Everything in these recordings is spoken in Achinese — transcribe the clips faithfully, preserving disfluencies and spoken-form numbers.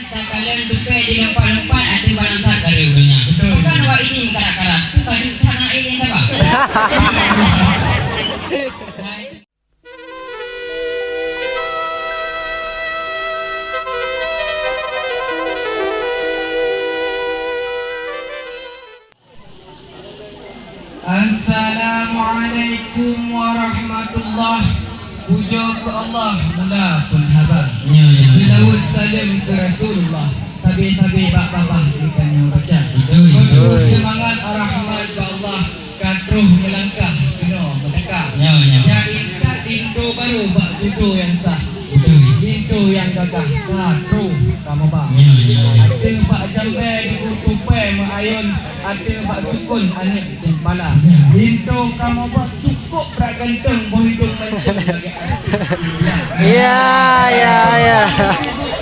Takalon tupée jilumpat-lumpat ateueh balang that barô geuh nyan. Betul. Bukan wak ini meukarat-karat, tu ka duek that na éh nyang sabar. Assalamualaikum warahmatullah. Pujoe keu Allah, mula phon haba. Ya, ya. Seulaweuet saleuem keu Rasulullah. Tabe-tabe bak babah geutanyoe baca. Betul, betul. Peue seumangat rahmat bak Allah. Ka troh meulangkah keunoe meuteuka. Ya, ya. Jak intat linto barô bak judo nyang sah. Betul. Linto nyang gagah ka troh kamoe ba. Ya, ya, ya. Ateueh bak jambée dikutupée meuayôn, ateueh bak sukon aneuk ceumpala. Ya. Linto kamoe ba cukôp brat ganteng, boh idong mancung lagée artis. Ya, ya, ya.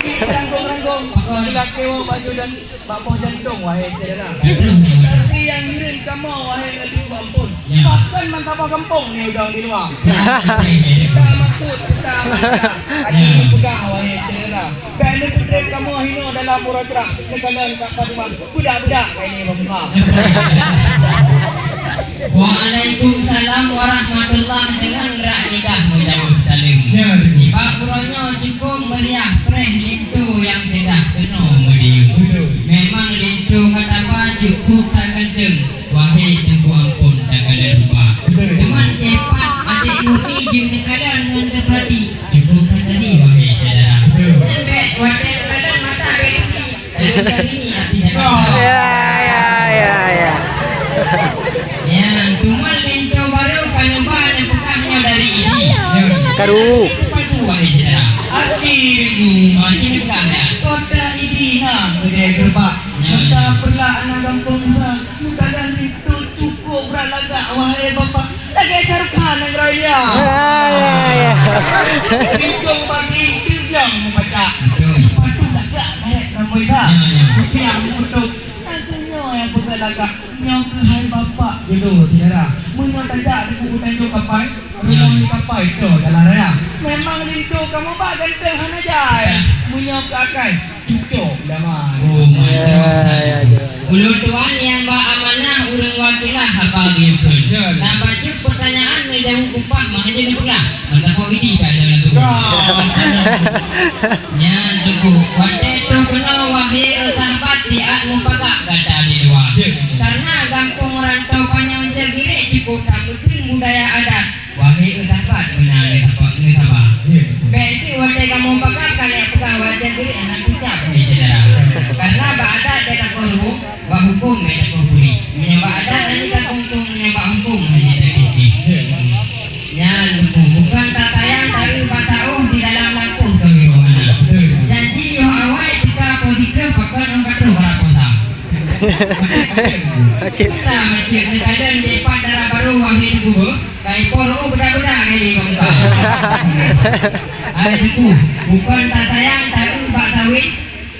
Ranggong-ranggong, dilakée woe baju dan Bak boh jantông, wahé syedara. Tapi nyang hireuen kamoe, wahé rajuku ampôn. Ya. Pakon meusaboh gampông ni udong di luwa. Ya. Peugah makot, peugah makot. Ati peugah, wahé syedara. Bèk neupeutrép kamoe hinoe dalam uroe cerah. Neukalon Kak Fatimah. Budak-budak kali ini, Bang Muha. Waalaikumsalam warahmatullah, deungon rak lidah meujaweueb saleuem. Ya. Nibak uroe nyoe cukôp meuriah, preh linto nyang ceudah keunoe meudiyueb. Betul. Memang linto gata ba cukôp that ganteng, wahé Teungku ampôn takalon rupa. Betul. Teuma teumpat até murni jeuet neukalon ngon teupeurati, cukôp that tadi, wahé syedara. Betul. Nyan bèk watèe neukalon mata bèk tuli. Ya, ya, ya, ya. Nyan, teuma linto barô ka neuba neupeugah nyoe dari Idi. Karu. Patu, wahé syedara. Aki Ringu. Ah, ci neupeugah nyan. Kota Idi na keudè geureubak. Ya. Meuka peureulak aneuk gampông sa. Meuka dan linto cukôp brat lagak, wahé Bapak. Lagèe Shahrukh Khan nanggroe India. Ya, ya, ya. Ujong pagi teujang meubaca. Betul. Sipatu lagak naik rambutan. Ya, ya. Putiang meubeutôk. Tangkeueng nyoe nyang peugah lagak. Nyoe keuhai bapak judô syedara. Meunyoe tajak di kubu Tanjong Kapai, ya, rumoh di Kapai, troh jalan raya. Memang linto kamoe ba ganteng hana jai. Ya. Meunyoe keu akai, Cucok daman. Oh, mantap. Ya, ya, ya. Ulôn tuan nyang ba amanah ureueng wakilah haba geuyue kheun. Ya, ya. Nah, bacut peutanyaan neujaweueb upah mah hana neupeugah. Mantap kok Idi ka lôn lagu. Ya. Nyan Teungku, watèe troh keunoe wahé sahabat siat mupagak gata di luwa. Ya. Karena gampông rantau panyang Cagirek cukôp tameuteun budaya adat. Wahé sahabat, meunan lé sahabat, lé sahabat. Ya. Bèk sit watèe kamoe pakat ka lheueh peugah watèe geurik hana teucap lé syedara. Karena bak adat bèk takoh ruweueng, bak hukôm bèk takoh puri. Meunyoe bak adat hana takoh hukôm, meunyoe bak hukôm hana takoh puri. Ya. Nyan buku, bukon tatayang taeu bak taôh di dalam lampôh keubiroe hana. Betul. Janji yoh awai teuka poh siplôh pakon ôn ka troh baraposa. Macet. Susah macet, neukalon di pat dara barô wahé Teungku beuh. Ka ipor, oh, beudak-beudak lagèe lé bak muka. Hai Teungku, bukon tatayang taeu bak sawét,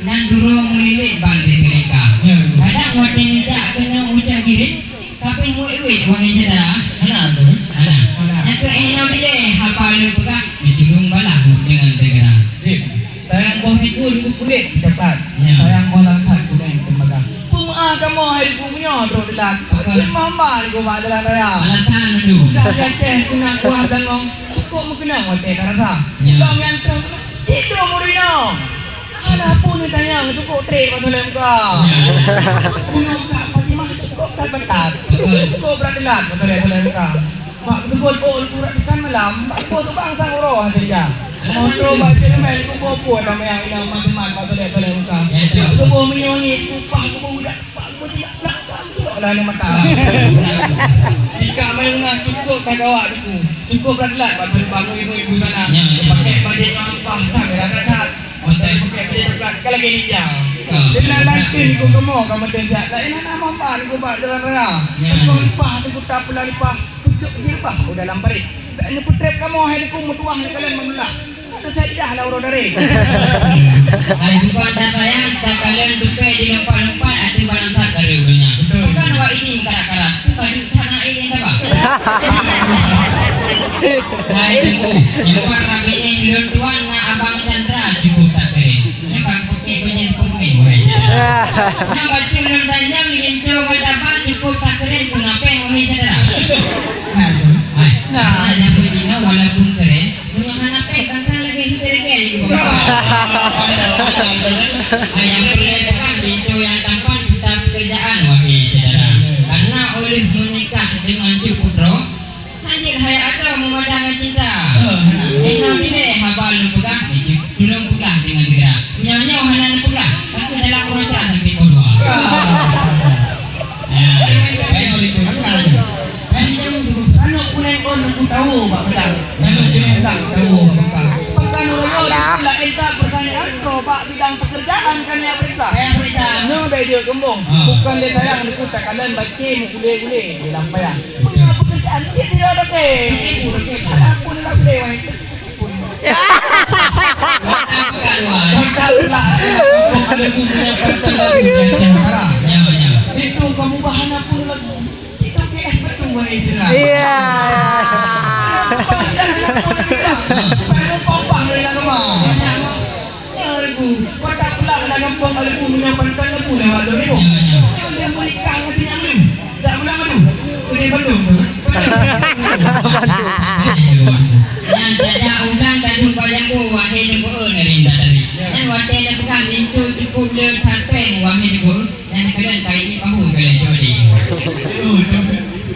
nyan duroe meuliwet ban di Amerika. Ya. Kadang watèe neujak keunoe u Cagirek, ka pih meuwét-wét wahé syedara. Hana tu. Hana. Hana. Nyang keu inoe dilèe haba lôn peugah, neucurông balah deungon teugeura. Jeuet. Sayang boh siku Teungku kulét teucapat. Ya. Sayang boh lam that kulét teumaga. Peumeu'ah kamoe hai Teungku meunyoe droe teulat. Betul. Tapi mamba Teungku bak jalan raya. Alasan dulu. Udah di Aceh keunan kuah dangong, cukôp meukeunong watèe tarasa. Ya. Bang nyang troh cit droe murit nyoe. Hana pun neutanyong, cukôp trép bak solek muka. Ya. Gunong Kak Fatimah cukôp that bantat. Betul. Cukôp brat teulat bak solek-solek muka. Bak geubeut ôn urat ikan malam, bak geuboh tubang sang uroe hase ja. Moto bak ceureumen kuboh puet ramè inong mateman bak tolèe-tolèe muka. Bak geuboh minyeuk wangi, kupah geuboh udak, bak geuboh tidak nak bak geuboh lah aneuk mata. Tika main rumah cukup tak gawat aku. Cukup rat-rat bak terbang ibu-ibu sana. Pakai baju yang ampah tak ada kat. Mantap. Pakai baju coklat, kan lagi ninja. Ah. Kena lantin ku kemo ka meuteujak. Lain hana mampan ku bak jalan raya. Ya. Ku lipah tu ku tak pula lipah. Pucuk jilbab ku dalam parit. Bèk neupeutrép kamoe hai Teungku meutuwah neukalon meunulak. Ada saidah lah uroe dari. Hai, bukan sabayang, sakalon dupe jilumpat-lumpat ateueh balang that barô geuh nyan. Betul. Bukan wak ini meukarat-karat. Bukan Hai Teungku, nyoe pat rabinéh lôn tuan na Abang Chandra cukup that keuren. Nyoe ka peuke bajèe Nah, bacut lôn tanyong, linto gata ba cukup that keren, peue na péng, wahai syedara? Hai. Nah, nyang beutôi nyoe walaupun keren, meunyoe hana péng, kan lagèe hidér-hidér lagèe. Hai, nyang peureulèe peugah linto nyang tampan peue that peukeurjaan, wahai syedara. Karena oleh meunikah deungon Cut Putroe, hanjeuet hai asoe meumadang ngon cinta. Inoe dilèe haba lôn peugah, tulông peugah deungon segera. Nyoe-nyoe hana neupeugah, ka keuh dalam uroe cara sampai poh dua. Ya. Aneuk puneng on ku tahu bak petang. Aneuk puneng on ku tahu bak petang. Pekan uroe nyoe laén that pertanyaan keu bak bidang pekerjaan kami peuriksa. Nyoe bèk jeuet keumbông. Bukan lé sayang deungon takalon bacé meukulé-kulé di lam payah. Meunyoe pekerjaan cit sidroe dokto. Ada pun lah boleh, wahai. Itu kamu bahan apa lagu? Cit dokto, eh, betul, wahai sidroe. Iya. Bahan apa lagu? Baru pompang dari lagu mah. Nyan lagu, kotak pula na gampông lagu meunyoe panton lagu lewat dua ribu. Ya, ya. Nyoe dia meunikah ngon si Nyak Melu. Tak pulang aduh. Kena bandum tu. Nyan tajak udang tadum bak jambu, wahai nunggu nerinda tadi. Nyan watèe na peugah linto cukup le that péng, wahai nunggu. Nyan keunan kai ié pahu keunan jodi.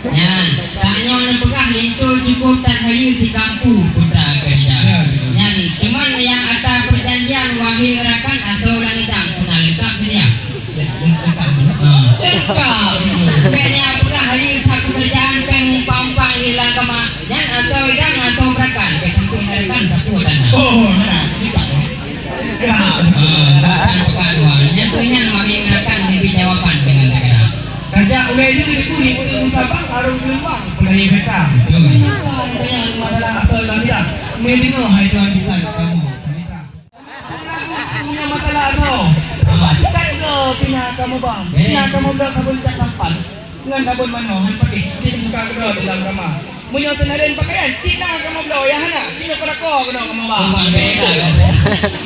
Nyan, tanyoe neupeugah linto cukup that hayeue di kampung putra kerja. Nyan, cuman nyang ata perjanjian wahai rakan atau ureueng idang pernah lengkap ke dia? Lengkap. Ha. Lengkap. Bukan nyang peugah hayeue that pekerjaan peng umpang-umpang di lam kama. Nyan atau idang atau rakan, peng sampai rakan satu tanah. Oh, nah, lengkap. Ah, bukan, bukan, bukan. Nyan tu nyan mari ngerakan diberi jawaban dengan segera. Tajak ulèe nyoe di kulit keu musabak arung geulumbang peulahé beta. Betul. Bukan nyan masalah asal dan tidak. Meudeungoe hai tuan bisan kamoe cerita. Punya masalah asal. Sebab sikat ke pina kamoe bang. Eh. Pina kamoe bang sabun cat tampan. Ngon sabon manoe, han patéh, cit muka keudroe di dalam kama. Meunyoe seunalén pakaian, cit na kamoe bloe, ya hana, cit nyoe keudako keunoe kamoe ba.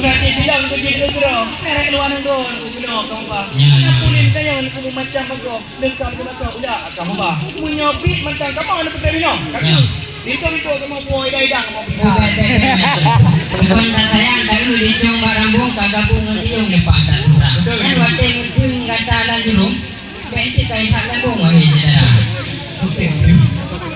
Ngon cit bilang keu jih keu keudroe, merek luwa nanggroe keunoe kamoe ba. Ya, ya. Hana pun lintanyong keu macam bagoe, leungkap keu mata ulak kamoe ba. Meunyoe bit mantong kamoe hana peutrang inoe, kaki. Ya. Linto-linto kamoe puwoe, ida-ida kamoe pita. Bukan tak sayang, tapi licong barang bong, kagabung ngon iyong leupah tak turang. Betul. Nyan watèe meuteun gata lam jurông, Bèk cit ka isak nyambông, wahé syedara.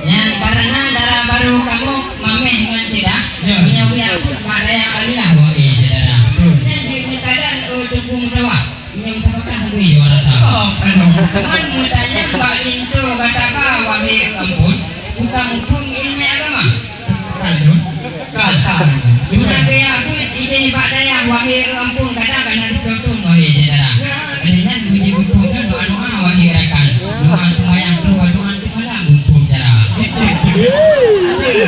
Nyan kareuna dara barô kamoe mamèh ngon ceudah, ya, meunyoe geujak bak dayah aliyah, wahé syedara. Betul. Nyan jeuet neukalon, eh, Teungku Meudawa, meunyoe meutabakah bri juara sa. Oh, aduh. Cuman meutanyong bak linto gata ba, wahé Amphon, buka muphom ileumèe agama. Kan, kan, kan. Guna gaya beuet idéh bak dayah, wahé Amphon, kadang ka na siplôh thôn, wahé syedara. Oleh nyan, beuji beuphom nyan doa-doa, wahé rakan. Doa seumayang troh bak doa teumalam beuphom cara.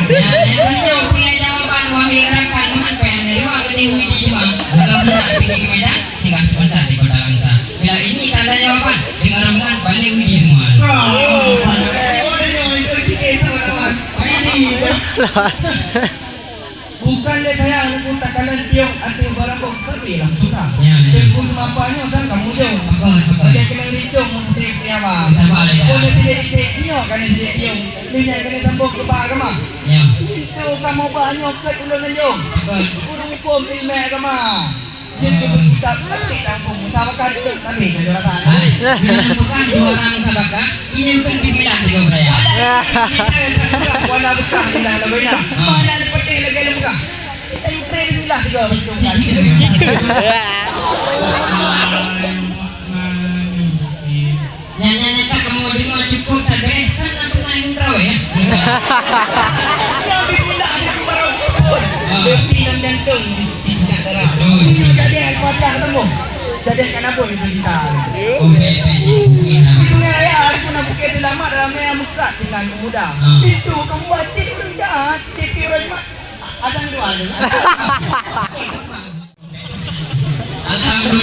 Ya, dan nyoe peureulèe jawaban, wahé rakan, meuhan payah neuruang meunyoe di juma. Kalau hendak pike ke Medan, singgah sebentar di Kota Langsa. Bila ini tak ada jawaban, dengar omongan, balik widi semua. Bukan lé sayang, aku tak kalan tiong ateueh barambong sabe lam sutra. Ya, ya. Teungku seumapa nyoe kan kamu jong. Betul, betul. Ada kena rijong mesti punya bang. Sabar, ya. Boleh tidak ikut nyoe kan tidak tiong. Ini kena sambung ke bak agama. Ya. Itu kamu banyak ke dulu nunjuk. Betul. Guru hukum ilmu agama. Jeuet keu kitab, tapi kampung, meusabakan trok, tapi nyan juara satu. Hai, nyan bukan juara meusabakan, ini bukan pimpinan tiga budaya. Wala bekas, wala bekas, indah lagu indah. Ah. Mana ada putih lagi ada bekas. Kita yang putih adalah tiga betul. Nyan, nyan, nyan, tak kamoe deungoe cukup that beuréh, kan na pernah imum tarawih, ya? Nabi pula ada tu baru cukup. Ah. Tapi dalam jantung di, di, di darah. Betul. Ini jadi Al-Fatihah tembung. Jadi kan apa di kita? Oh, baik, baik, cik. Itu ni raya, aku nak bukit selamat dalam yang muka dengan muda. Ah. Itu kamu wajib orang jahat, titik orang mat. Ada dua ni. Alhamdulillah.